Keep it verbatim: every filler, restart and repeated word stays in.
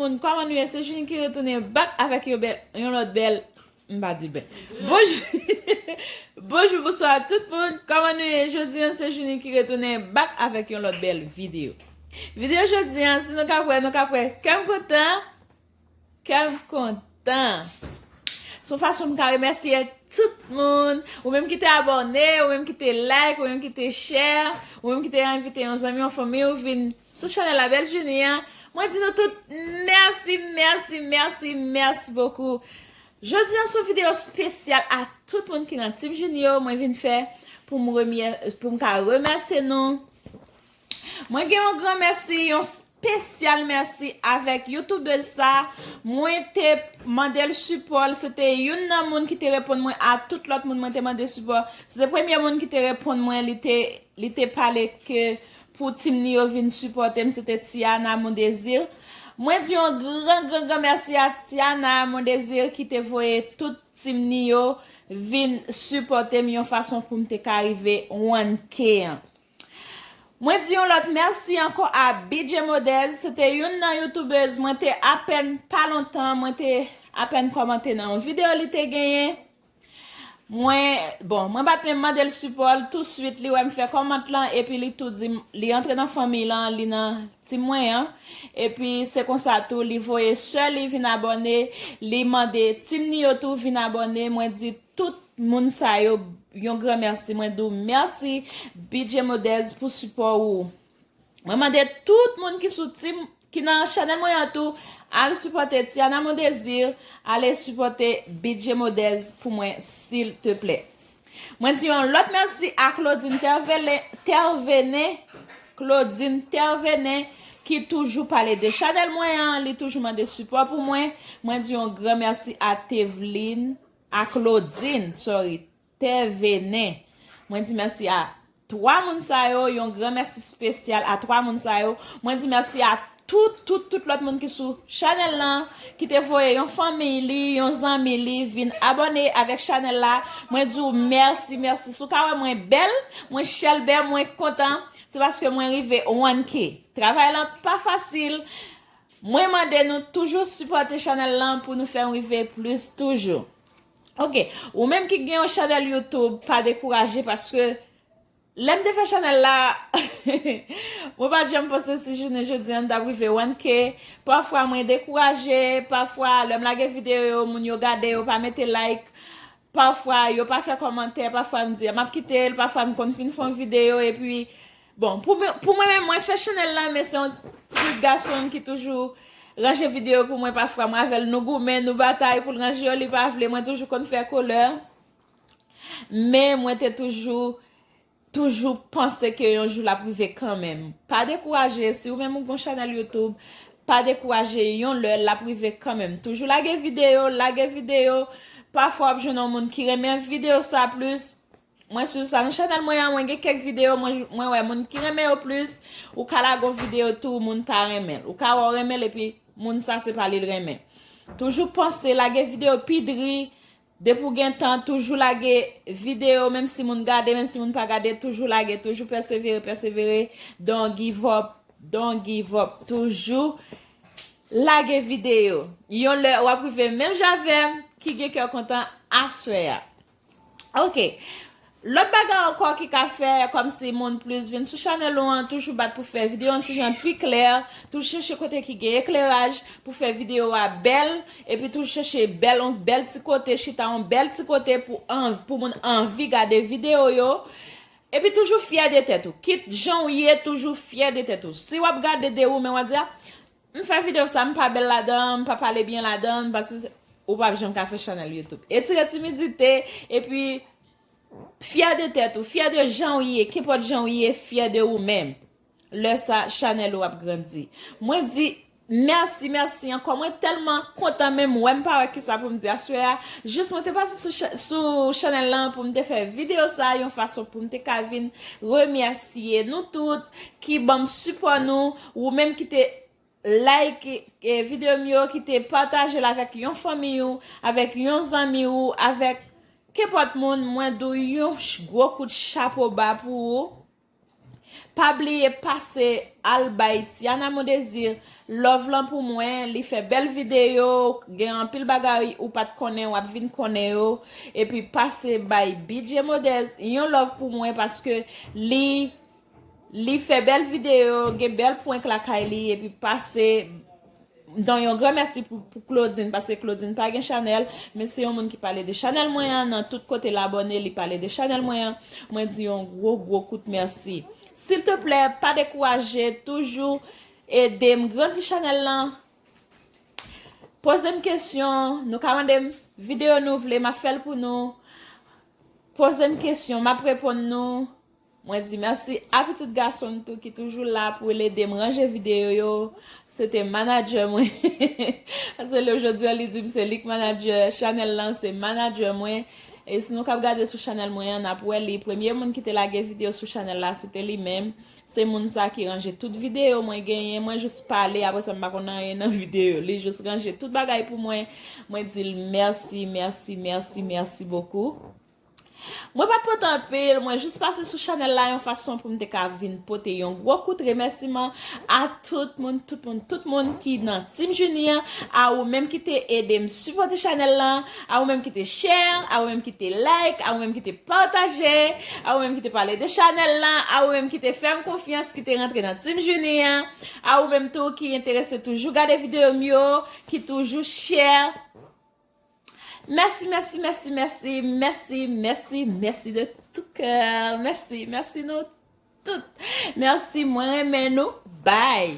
Moun, kòman nou ye? Se Junie ki retounen back avèk yon bèl, yon lòt bèl, m pa di bèl. Bonjou. Bonjou, bonswa tout moun. Kòman nou ye? Jodi an se Junie ki retounen back avèk yon lòt bèl videyo. Videyo jodi an, si nou ka wè, nou ka wè kè m kontan. Kè m kontan. Se yon fason m ka remèsye tout moun. Ou menm ki te abòne, ou menm ki te like, ou menm ki te share, ou menm ki te envite yon zanmi, yon fanmi ou vin sou chanèl la Bèl Junie an. Mwen di nou tout mèsi, mèsi, mèsi, mèsi bokou. Jodi an se yon videyo espesyal a tout moun ki nan Team Junie yo. Mwen vin fè pou m remyè-, pou m ka remèsye nou. Mwen gen yon gran mèsi, yon espesyal mèsi avèk youtubèz sa. Mwen te mande l sipò l, se te youn nan moun ki te reponn mwen a tout lòt moun mwen te mande sipò. Se te premye moun ki te reponn mwen, li te, li te pale ke pou Team Ni yo vin sipòte m, se te Tiana Mondésir. Mwen di yon gran, gran, gran mèsi a Tiana Mondésir ki te voye tout Team Ni yo vin sipòte m yon fason pou m te ka rive one K an. Mwen di yon lòt mèsi ankò a B J Modèz, se te youn nan youtubèz mwen te apèn pa lontan, mwen te apèn kòmante nan yon videyo li te genyen. Mwen, bon, mwen pa t menm mande l sipò l, touswit li wè m fè kòmant lan, epi li tou di m, li antre nan fanmi lan, li nan Team mwen an. Epi se konsa tou, li voye sè li vin abòne, li mande Team Ni yo tou vin abòne, mwen di tout moun sa yo yon gran mèsi. Mwen di w mèsi, B J Modèz, pou sipò ou. Mwen mande tout moun ki sou Team, ki nan chanèl mwen an tou, al sipòte Tiana Mondésir, ale sipòte B J Modèz pou mwen, silteplè. Mwen di yon lòt mèsi a Claudine Tervele-, Tervene, Claudine Tervene, ki toujou pale de chanèl mwen an, li toujou mande sipò pou mwen. Mwen di yon gran mèsi a Tevlin, a Claudine, sorry, Tervene. Mwen di mèsi a twa moun sa yo, yon gran mèsi espesyal a twa moun sa yo. Mwen di mèsi a tout, tout, tout lòt moun ki sou chanèl lan, ki te voye yon fanmi li, yon zanmi li, vin abòne avèk chanèl la. Mwen di w mèsi, mèsi. Si w ka wè mwen bèl, mwen chèlbè, mwen kontan, se paske mwen rive one K. Travay lan pa fasil. Mwen mande nou toujou sipòte chanèl lan pou nou fè m rive plis toujou. Ok, ou menm ki gen yon chanèl YouTube, pa dekouraje paske lè m te fè chanèl la, mwen pa t janm panse si jounen jodi an m t ap rive one K. Pafwa mwen dekouraje, pafwa lè m lage videyo yo, moun yo gade, yo pa mete like. Pafwa yo pa fè kòmantè, pafwa m di m ap kite l, pafwa m konn fin fè yon videyo, epi, bon, pou mwen, pou mwen menm, mwen fè chanèl lan, men se yon ti pitit gason ki toujou ranje videyo pou mwen, pafwa mwen avè l nou goumen, nou batay pou l ranje yo, li pa vle, mwen toujou konn fè kolè. Men mwen te toujou, toujou panse ke yon jou l ap rive kanmenm. Pa dekouraje, si ou menm ou gon chanèl YouTube, pa dekouraje, yon lè l ap rive kanmenm. Toujou lage videyo, lage videyo. Pafwa w ap jwenn yon moun ki renmen videyo sa plis. Mwen swiv sa nan chanèl mwen an, mwen gen kèk videyo, mwen, mwen wè moun ki renmen yo plis. Ou ka lage yon videyo tou, moun pa renmen l. Ou ka wè w renmen l epi moun sa se pa li l renmen. Toujou panse lage videyo pi dri. Depi w gen tan, toujou lage videyo, menm si moun gade, menm si moun pa gade, toujou lage, toujou pèsevere, pèsevere, don't give up, don't give up, toujou lage videyo. Yon lè, w ap rive menm jan avè m, ki gen kè kontan aswè a. Ok. Lòt bagay ankò ki ka fè kòmsi moun plis vin sou chanèl ou an, toujou bat pou fè videyo yon ti jan pi klè, toujou chèche kote ki gen ekleraj pou fè videyo a bèl, epi toujou chèche bèl, yon bèl ti kote, chita yon bèl ti kote pou anv-, pou moun anvi gade videyo yo. Epi toujou fyè de tèt ou. Kit jan w ye, toujou fyè de tèt ou. Si w ap gade de ou menm, w a di, "Ah, m fè videyo sa, m pa bèl ladan, m pa pale byen ladan, m pa sesi," ou p ap janm ka fè chanèl YouTube. Etire timidite, epi fyè de tèt ou, fyè de jan w ye, kenpòt jan w ye, fyè de ou menm. Lè sa, chanèl ou ap grandi. Mwen di mèsi, mèsi ankò. Mwen tèlman kontan, menm wè m pa wè kisa pou m di aswè a. Jis mwen te pase sou cha-, sou chanèl lan pou m te fè videyo sa, yon fason pou m te ka vin remèsye nou tout ki ban m sipò nou, ou menm ki te like, eh, videyo m yo, ki te pataje l avèk yon fanmi ou, avèk yon zanmi ou, avèk kenpòt moun, mwen di w yon ch-, gwo kout chapo ba pou ou. Pa bliye pase al bay Tiana Mondésir love lan pou mwen. Li fè bèl videyo, gen anpil bagay ou pa t konnen, w ap vin konnen yo. Epi pase bay B J Modèz yon love pou mwen, paske li, li fè bèl videyo, gen bèl prank lakay li, epi pase Don yon gran mèsi pou, pou Claudine, paske Claudine pa gen chanèl, men se yon moun ki pale de chanèl mwen an, nan tout kote l abòne, li pale de chanèl mwen an. Mwen di yon gwo, gwo kout mèsi. Silteplè, pa dekouraje, toujou ede m grandi chanèl lan. Poze m kesyon, nou ka mande m videyo nou vle, m ap fè l pou nou. Poze m kesyon, m ap reponn nou. Mwen di mèsi a pitit gason m tou ki toujou la pou l ede m ranje videyo yo. Se te manadjè mwen. Paske lè jodi a, li di m se li k manadjè chanèl lan, se manadjè mwen. E si nou k ap gade sou chanèl mwen an, n ap wè li. Premye moun ki te lage videyo sou chanèl la, se te li menm. Se moun sa ki ranje tout videyo mwen genyen. Mwen jis pale, apre sa m pa konn anyen nan videyo. Li jis ranje tout bagay pou mwen. Mwen di l mèsi, mèsi, mèsi, mèsi bokou. Mwen pa t pote anpil, mwen jis pase sou chanèl la yon fason pou m te ka vin pote yon gwo kout remèsiman a tout moun, tout moun, tout moun ki nan Team Junie an, a ou menm ki te ede m sipòte chanèl lan, a ou menm ki te share, a ou menm ki te like, a ou menm ki te pataje, a ou menm ki te pale de chanèl lan, a ou menm ki te fè m konfyans, ki te rantre nan Team Junie an, a ou menm tou ki enterese toujou gade videyo m yo, ki toujou share. Mèsi, mèsi, mèsi, mèsi, mèsi, mèsi, mèsi de tout cœur. Mèsi, mèsi nou tout. Mèsi, mwen renmen nou. Bye.